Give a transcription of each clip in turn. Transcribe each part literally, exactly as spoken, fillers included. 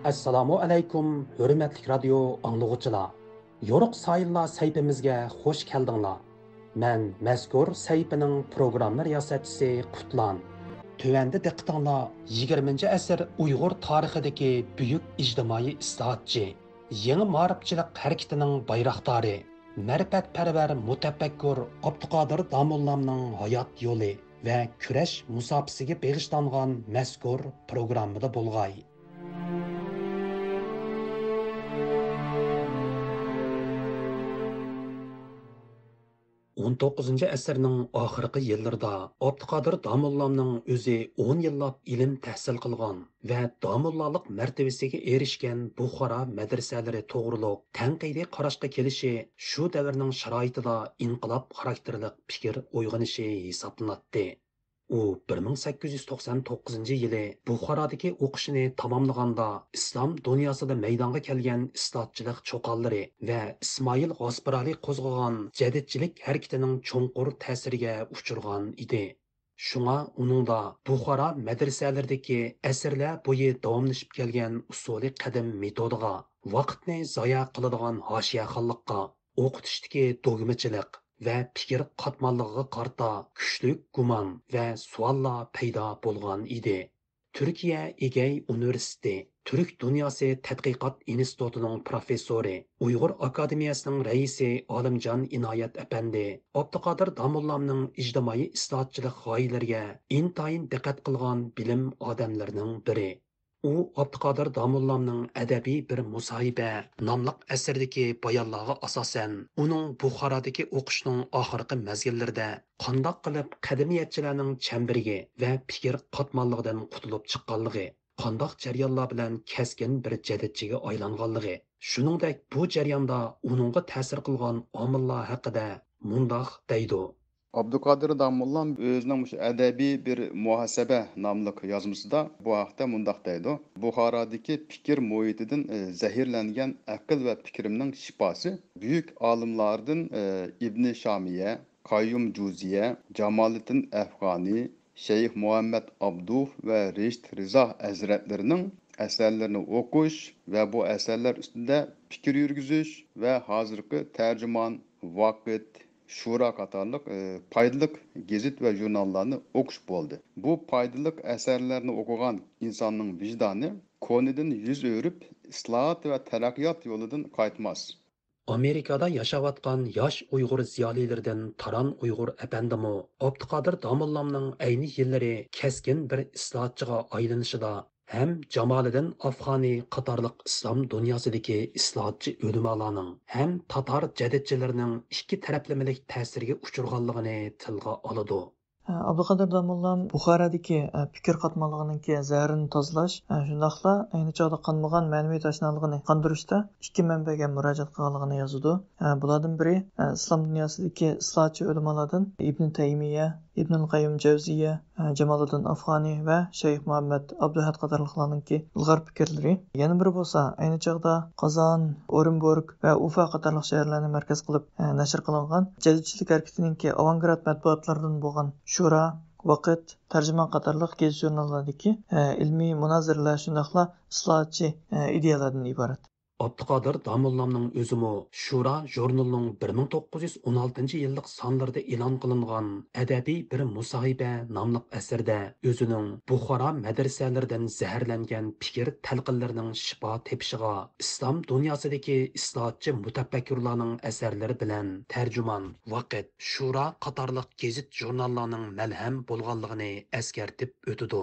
ئەسسالامۇ ئەلەيكۇم، ھۆرمەتلىك رادىيو ئاڭلىغۇچىلار! يورۇق سايىللار سەھىپىمىزگە خۇش كەلدىڭلار. مەن مەزكۇر سەھىپىنىڭ پروگرامما رىياسەتچىسى قۇتلان. تۆۋەندە دىققىتىڭلار يىگىرمىنچى ئەسىر ئۇيغۇر تارىخىدىكى بۈيۈك ئىجتىمائىي ئىسلاھاتچى، يېڭى مائارىپچىلىق ھەرىكىتىنىڭ بايراقدارى، مەرىپەتپەرۋەر مۇتەپەككۇر ئابدۇقادىر داموللامنىڭ ھايات يولى ۋە كۈرەش مۇساپىسىگە بېغىشلانغان مەزكۇر پروگراممىدا بولغاي. ئون توققۇزىنچى ئەسىرنىڭ ئاخىرقى يىللىرىدا ئابدۇقادىر داموللامنىڭ ئۆزى ئون يىللاپ ئىلىم تەھسىل قىلغان ۋە داموللالىق مەرتىۋىسىگە ئېرىشكەن بۇخارا مەدرىسەلىرى توغرۇلۇق تەنقىدىي قاراشقا كېلىشى شۇ دەۋرنىڭ شارائىتىدا ئىنقىلاب خاراكتېرلىق پىكىر ئويغىنىشى ھېسابلىناتتى. ئۇ بىر مىڭ سەككىز يۈز توقسان توققۇزىنچى يىلى بۇخارادىكى ئوقۇشىنى تاماملىغاندا، ئىسلام دۇنياسىدا مەيدانغا كەلگەن ئىسلاھاتچىلىق چوقانلىرى ۋە ئىسمائىل غاسپىرالى قوزغىغان جەدىدچىلىك ھەرىكىتىنىڭ چوڭقۇر تەسىرىگە ئۇچرىغان ئىدى. شۇڭا ئۇنىڭدا بۇخارا مەدرىسەلىرىدىكى ئەسىرلەر بويى داۋاملىشىپ كەلگەن ئۇسسۇلى قەدىم مېتودىغا، ۋاقىتنى زايە قىلىدىغان ھاشىيەخانلىققا، ئوقۇتۇشتىكى دوگمىچىلىق ۋە پىكىر قاتماللىقىغا قارىتا كۈچلۈك گۇمان ۋە سوئاللار پەيدا بولغان ئىدى. تۈركىيە ئېگەي ئۇنىۋېرسىتېتى تۈرك دۇنياسى تەتقىقات ئىنستىتۇتىنىڭ پروفېسسورى، ئۇيغۇر ئاكادېمىيەسىنىڭ رەئىسى ئالىمجان ئىنايەت ئەپەندى ئابدۇقادىر داموللامنىڭ ئىجتىمائىي ئىسلاھاتچىلىق غايىلىرىگە ئىنتايىن دىققەت قىلغان بىلىم ئادەملىرىنىڭ بىرى. ئۇ ئابدۇقادىر داموللامنىڭ ئەدەبىي بىر مۇساھىبە ناملىق ئەسىرىدىكى بايانلارغا ئاساسەن، ئۇنىڭ بۇخارادىكى ئوقۇشنىڭ ئاخىرقى مەزگىللىرىدە قانداق قىلىپ قەدىمىيەتچىلەرنىڭ چەمبىرىكى ۋە پىكىر قاتماللىقىدىن قۇتۇلۇپ چىققانلىقى، قانداق جەريانلار بىلەن كەسكىن بىر جەدىدچىگە ئايلانغانلىقى، شۇنىڭدەك بۇ جەرياندا ئۇنىڭغا تەسىر قىلغان ئامىللار ھەققىدە مۇنداق دەيدۇ. ئابدۇقادىر داموللام ئۆزىنىڭ مۇشۇ ئەدەبىي بىر مۇھاسىبە ناملىق يازمىسىدا بۇ ھەقتە مۇنداق دەيدۇ: بۇخارادىكى پىكىر مۇھىتىدىن، ئى، زەھەرلەنگەن ئەقىل ۋە پىكرىمنىڭ شىپاسى بۈيۈك ئالىملاردىن، ئى، ئىبنى شامىيە، قەييۇم جۇزىيە، جامالىدىن ئەفغانى، شەيخ مۇھەممەد ئابدۇھ ۋە رىشت رىزا ھەزرەتلىرىنىڭ ئەسەرلىرىنى ئوقۇش ۋە بۇ ئەسەرلەر ئۈستىدە پىكىر يۈرگۈزۈش ۋە ھازىرقى تەرجىمان، ۋاقىت، شۇرا قاتارلىق، ئى، پايدىلىق گېزىت ۋە ژۇرناللارنى ئوقۇش بولدى. بۇ پايدىلىق ئەسەرلەرنى ئوقۇغان ئىنساننىڭ ۋىجدانى كونىدىن يۈز ئۆرۈپ، ئىسلاھات ۋە تەرەققىيات يولىدىن قايتماس. ئامېرىكادا ياشاۋاتقان ياش ئۇيغۇر زىيالىيلىرىدىن تاران ئۇيغۇر ئەپەندىمۇ ئابدۇقادىر داموللامنىڭ ئەينى يىللىرى كەسكىن بىر ئىسلاھاتچىغا ئايلىنىشىدا ھەم جامالىدىن ئافغانى قاتارلىق ئىسلام دۇنياسىدىكى ئىسلاھاتچى ئۆلىمالارنىڭ ھەم تاتار جەدىدچىلىرىنىڭ ئىككى تەرەپلىمىلىك تەسىرگە ئۇچرىغانلىقىنى تىلغا ئالىدۇ. ئابدۇقادىر داموللام بۇخارادىكى پىكىر قاتماللىقىنىڭكى زەھىرىنى تازىلاش، شۇنداقلا ئەينى چاغدا قانمىغان مەنىۋى تاشنالىقىنى قاندۇرۇشتا ئىككى مەنبەگە مۇراجىئەت قىلغانلىقىنى يازىدۇ. بۇلاردىن بىرى، ئىسلام دۇنياسىدىكى ئىسلاھاتچى ئۆلىمالاردىن ئىبن تەيمىيە، ئىبنۇل قەييۇم جەۋزىيە، جامالىدىن ئافغانى ۋە شەيخ مۇھەممەد ئابدۇھەد قاتارلىقلارنىڭكى ئىلغار پىكىرلىرى. يەنە بىرى بولسا، ئەينى چاغدا قازان، ئورېنبۇرگ ۋە ئۇفا قاتارلىق شەھەرلەرنى مەركەز قىلىپ، ئە، نەشر قىلىنغان جەدىدچىلىك ھەرىكىتىنىڭكى ئاۋانگارد مەتبۇئاتلىرىدىن بولغان شۇرا، ۋاقىت، تەرجىمان قاتارلىق گېزىت-ژۇرناللاردىكى، ئە، ئىلمىي مۇنازىرىلەر، شۇنداقلا ئىسلاھاتچى، ئە، ئىدىيەلەردىن ئىبارەت. ئابدۇقادىر داموللامنىڭ ئۆزىمۇ شۇرا ژۇرنىلىنىڭ بىر مىڭ توققۇز يۈز ئون ئالتىنچى يىللىق سانلىرىدا ئېلان قىلىنغان ئەدەبىي بىر مۇساھىبە ناملىق ئەسىرىدە ئۆزىنىڭ بۇخارا مەدرىسەلىرىدىن زەھەرلەنگەن پىكىر تەلقىنلىرىنىڭ شىپا تېپىشىغا ئىسلام دۇنياسىدىكى ئىسلاھاتچى مۇتەپەككۇرلارنىڭ ئەسەرلىرى بىلەن تەرجىمان، ۋاقىت، شۇرا قاتارلىق گېزىت-ژۇرناللارنىڭ مەلھەم بولغانلىقىنى ئەسكەرتىپ ئۆتىدۇ.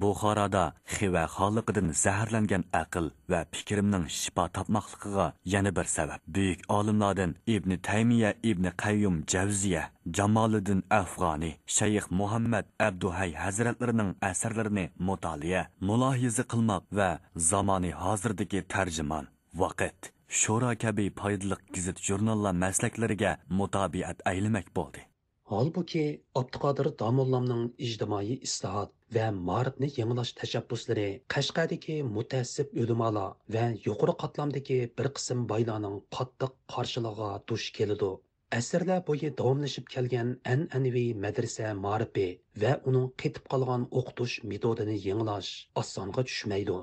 بۇخارادا خىۋە خانلىقىدىن زەھەرلەنگەن ئەقىل ۋە پىكرىمنىڭ شىپا تاپماقلىقىغا يەنە بىر سەۋەب، بۈيۈك ئالىملاردىن ئىبنى تەيمىيە، ئىبنى قەييۇم جەۋزىيە، جامالىدىن ئەفغانى، شەيخ مۇھەممەد ئەبدۇھەي ھەزرەتلىرىنىڭ ئەسەرلىرىنى مۇتالىئە، مۇلاھىزە قىلماق ۋە زامانى ھازىردىكى تەرجىمان، ۋاقىت، شورا كەبى پايدىلىق گېزىت-ژۇرناللار مەسلەكلىرىگە مۇتابىئەت ئەيلىمەك بولدى. ھالبۇكى، ئابدۇقادىر داموللامنىڭ ئىجتىمائىي ئىسلاھات ۋە مائارىپنى يېڭىلاش تەشەببۇسلىرى قەشقەردىكى مۇتەئەسسىپ ئۆلىمالار ۋە يۇقىرى قاتلامدىكى بىر قىسىم بايلارنىڭ قاتتىق قارشىلىقىغا دۇچ كېلىدۇ. ئەسىرلەر بويى داۋاملىشىپ كەلگەن ئەنئەنىۋى مەدرىسە مائارىپى ۋە ئۇنىڭ قېتىپ قالغان ئوقۇتۇش مېتودىنى يېڭىلاش ئاسانغا چۈشمەيدۇ.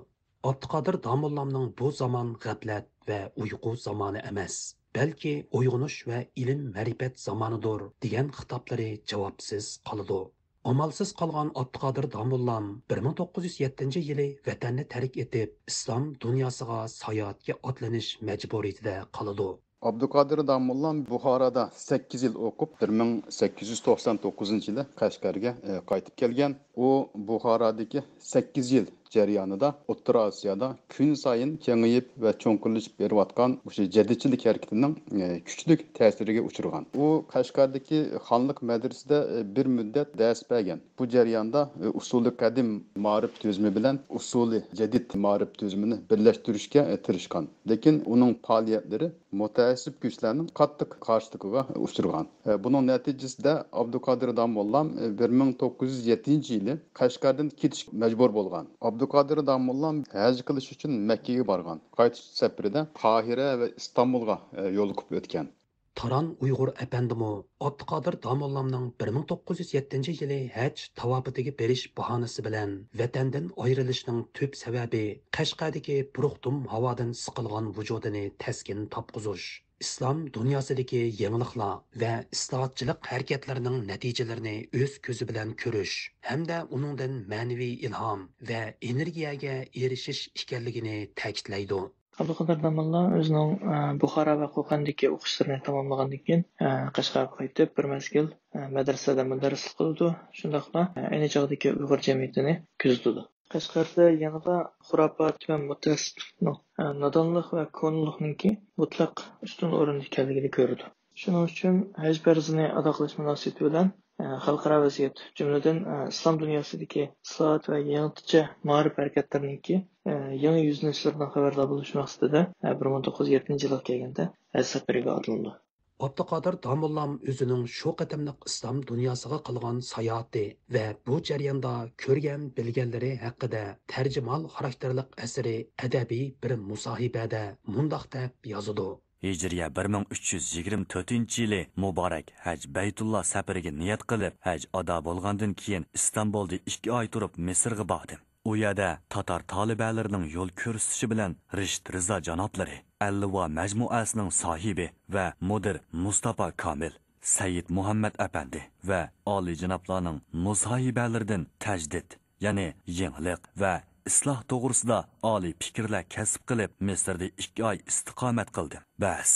ئابدۇقادىر داموللامنىڭ بۇ زامان غەپلەت ۋە ئۇيقۇ زامانى ئەمەس، بەلكى ئويغىنىش ۋە ئىلىم-مەرىپەت زامانىدۇر دېگەن خىتابلىرى جاۋابسىز قالىدۇ. ئامالسىز قالغان ئابدۇقادىر داموللام بىر مىڭ توققۇز يۈز يەتتىنچى يىلى ۋەتەننى تەرك ئېتىپ، ئىسلام دۇنياسىغا ساياھەتكە ئاتلىنىش مەجبۇرىيىتىدە قالىدۇ. ئابدۇقادىر داموللام بۇخارادا سەككىز يىل ئوقۇپ، بىر مىڭ سەككىز يۈز توقسان توققۇزىنچى يىلى قەشقەرگە، ئە، قايتىپ كەلگەن. ئۇ بۇخارادىكى سەككىز يىل جەريانىدا ئوتتۇرا ئاسىيادا كۈنسايىن كېڭىيىپ ۋە چوڭقۇرلىشىپ بېرىۋاتقان مۇشۇ جەدىدچىلىك ھەرىكىتىنىڭ، ئە، كۈچلۈك تەسىرىگە ئۇچرىغان. ئۇ قەشقەردىكى خانلىق مەدرىسىدە، ئە، بىر مۇددەت دەرس بەرگەن. بۇ جەرياندا، ئە، ئۇسۇلى قەدىم مائارىپ تۈزۈمى بىلەن ئۇسۇلى جەدىد مائارىپ تۈزۈمىنى بىرلەشتۈرۈشكە، ئە، تىرىشقان. لېكىن ئۇنىڭ پائالىيەتلىرى مۇتەئەسسىپ كۈچلەرنىڭ قاتتىق قارشىلىقىغا ئۇچرىغان. بۇنىڭ نەتىجىسىدە ئابدۇقادىر داموللام بىر مىڭ توققۇز يۈز يەتتىنچى يىلى قەشقەردىن كېتىشكە مەجبۇر بولغان. ئابدۇقادىر داموللام ھەج قىلىش ئۈچۈن مەككىگە بارغان. قايتىش سەپىرىدە قاھىرە ۋە ئىستانبۇلغا يولۇقۇپ ئۆتكەن. تاران ئۇيغۇر ئەپەندىمۇ ئابدۇقادىر داموللامنىڭ بىر مىڭ توققۇز يۈز يەتتىنچى يىلى ھەج تاۋاپىتىگە بېرىش باھانىسى بىلەن ۋەتەندىن ئايرىلىشنىڭ تۈپ سەۋەبى قەشقەردىكى پۇرۇقتۇم ھاۋادىن سىقىلغان ۋۇجۇدىنى تەسكىن تاپقۇزۇش، ئىسلام دۇنياسىدىكى يېڭىلىقلار ۋە ئىسلاھاتچىلىق ھەرىكەتلىرىنىڭ نەتىجىلىرىنى ئۆز كۆزى بىلەن كۆرۈش ھەمدە ئۇنىڭدىن مەنىۋى ئىلھام ۋە ئېنېرگىيەگە ئېرىشىش ئىكەنلىكىنى تەكىتلەيدۇ. ئابدۇقادىر داموللا ئۆزىنىڭ، ئە، بۇخارا ۋە قوقەندىكى ئوقۇشلىرىنى تاماملىغاندىن كېيىن، ئە، قەشقەرگە قايتىپ، بىر مەزگىل، ئە، مەدرىسەدە مۇدەررىسلىك قىلىدۇ، شۇنداقلا، ئە، ئەينى چاغدىكى ئۇيغۇر جەمئىيىتىنى كۆزىتىدۇ. قەشقەردە يېڭىدا خۇراپات ۋە مۇتەئەسسىپلىكنىڭ، ئە، نادانلىق ۋە كونىلىقنىڭكى مۇتلەق ئۈستۈن ئورۇندا ئىكەنلىكىنى كۆرىدۇ. شۇنىڭ ئۈچۈن ھەج پەرزىنى ئادا قىلىش مۇناسىۋىتى بىلەن، ئە، خەلقئارا ۋەزىيەت، جۈملىدىن، ئە، ئىسلام دۇنياسىدىكى ئىسلاھات ۋە يېڭىچە مائارىپ ھەرىكەتلىرىنىڭكى، ئە، يېڭى يۈزلىنىشلىرىدىن خەۋەردار بولۇش مەقسىتىدە، ئە، بىر مىڭ توققۇز يۈز يەتتىنچى يىلغا كەلگەندە ھەج سەپىرىگە ئاتلىنىدۇ. ئابدۇقادىر داموللام ئۆزىنىڭ شۇ قېتىملىق ئىسلام دۇنياسىغا قىلغان ساياھىتى ۋە بۇ جەرياندا كۆرگەن بىلگەنلىرى ھەققىدە تەرجىمىھال خاراكتېرلىق ئەسىرى ئەدەبىي بىر مۇساھىبەدە مۇنداق دەپ يازىدۇ. ھىجرىيە بىر مىڭ ئۈچ يۈز يىگىرمە تۆتىنچى يىلى مۇبارەك ھەج بەيتۇللا سەپىرىگە نىيەت قىلىپ، ھەج ئادا بولغاندىن كېيىن ئىستانبۇلدا ئىككى ئاي تۇرۇپ مىسىرغا باردىم. ئۇ يەردە تاتار تالىبەلىرىنىڭ يول كۆرسىتىشى بىلەن رىشىت رىزا جانابلىرى، ئەللىۋا مەجمۇئەسىنىڭ ساھىبى ۋە مۇدىر مۇستاپا كامىل، سەيىد مۇھەممەد ئەپەندى ۋە ئالىيجانابلارنىڭ مۇساھىبەلىرىدىن تەجدىد، يەنى يېڭىلىق ۋە ئىسلاھ توغرىسىدا ئالىي پىكىرلەر كەسىپ قىلىپ، مىسىردا ئىككى ئاي ئىستىقامەت قىلدىم. بەس،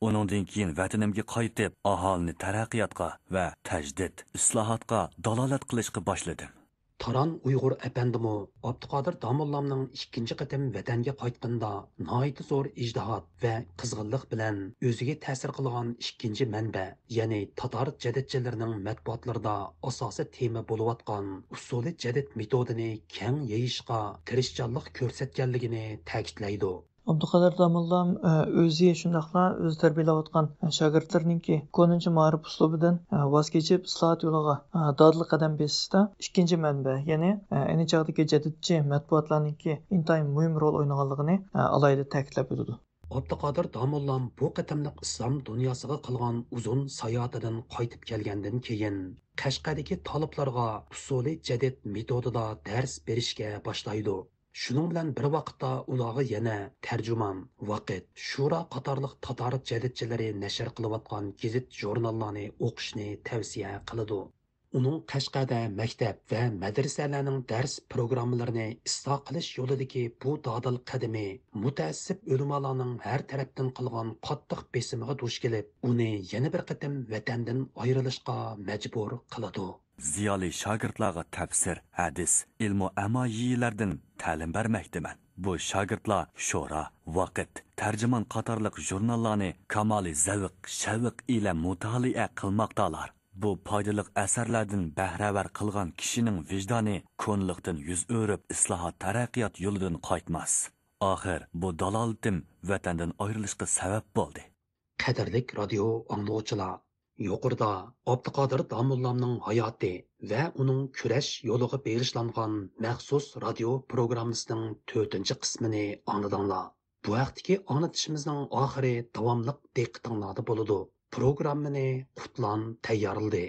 ئۇنىڭدىن كېيىن ۋەتىنىمگە قايتىپ، ئاھالىنى تەرەققىياتقا ۋە تەجدىد، ئىسلاھاتقا دالالەت قىلىشقا باشلىدىم. تاران ئۇيغۇر ئەپەندىمۇ ئابدۇقادىر داموللامنىڭ ئىككىنچى قېتىم ۋەتەنگە قايتقىنىدا ناھايىتى زور ئىجتىھات ۋە قىزغىنلىق بىلەن ئۆزىگە تەسىر قىلغان ئىككىنچى مەنبە، يەنى تاتار جەدىدچىلىرىنىڭ مەتبۇئاتلىرىدا ئاساسىي تېما بولۇۋاتقان ئۇسسۇلى جەدىد مېتودىنى كەڭ يېيىشقا تىرىشچانلىق كۆرسەتكەنلىكىنى تەكىتلەيدۇ. ئابدۇقادىر داموللام، ئە، ئۆزى شۇنداقلا ئۆزى تەربىيەلەۋاتقان، ئە، شاگىرتلىرىنىڭكى كونىچە مائارىپ ئۇسلۇبىدىن، ئە، ۋاز كېچىپ، ئىسلاھات يولىغا، ئە، دادىل قەدەم بېسىشتا ئىككىنچى مەنبە، يەنى، ئە، ئەينى چاغدىكى جەدىدچى مەتبۇئاتلارنىڭكى ئىنتايىن مۇھىم رول ئوينىغانلىقىنى، ئە، ئالاھىدە تەكىتلەپ ئۆتىدۇ. ئابدۇقادىر داموللام بۇ قېتىملىق ئىسلام دۇنياسىغا قىلغان ئۇزۇن ساياھىتىدىن قايتىپ كەلگەندىن كېيىن، قەشقەردىكى تالىپلارغا ئۇسسۇلى جەدىد مېتودىدا دەرس بېرىشكە باشلايدۇ. شۇنىڭ بىلەن بىر ۋاقىتتا ئۇلارغا يەنە تەرجىمان، ۋاقىت، شۇرا قاتارلىق تاتار جەدىدچىلىرى نەشر قىلىۋاتقان گېزىت-ژۇرناللارنى ئوقۇشنى تەۋسىيە قىلىدۇ. ئۇنىڭ قەشقەردە مەكتەپ ۋە مەدرىسەلەرنىڭ دەرس پروگراممىلىرىنى ئىسلاھ قىلىش يولىدىكى بۇ دادىل قەدىمى مۇتەئەسسىپ ئۆلىمالارنىڭ ھەر تەرەپتىن قىلغان قاتتىق بېسىمىغا دۇچ كېلىپ، ئۇنى يەنە بىر قېتىم ۋەتەندىن ئايرىلىشقا مەجبۇر قىلىدۇ. زىيالىي شاگىرتلارغا تەپسىر، ھەدىس، ئىلمۇ ئەمايىلەردىن تەلىم بەرمەكتىمەن. بۇ شاگىرتلار شورا، ۋاقىت، تەرجىمان قاتارلىق ژۇرناللارنى كامالىي زەۋق، شەۋق ئىلە مۇتالىئە قىلماقتالار. بۇ پايدىلىق ئەسەرلەردىن بەھرىۋەر قىلغان كىشىنىڭ ۋىجدانى كونىلىقتىن يۈز ئۆرۈپ، ئىسلاھات، تەرەققىيات يولىدىن قايتماس. ئاخىر بۇ دالالىتىم ۋەتەندىن ئايرىلىشقا سەۋەب بولدى. قەدىرلىك رادىيو ئاڭلىغۇچىلار، يۇقىرىدا ئابدۇقادىر داموللامنىڭ ھاياتى ۋە ئۇنىڭ كۈرەش يولىغا بېغىشلانغان مەخسۇس رادىيو پروگراممىسىنىڭ تۆتىنچى قىسمىنى ئاڭلىدىڭلار. بۇ ھەقتىكى ئاڭلىتىشىمىزنىڭ ئاخىرى داۋاملىق دىققىتىڭلاردا بولىدۇ. پروگراممىنى قۇتلان تەييارلىدى.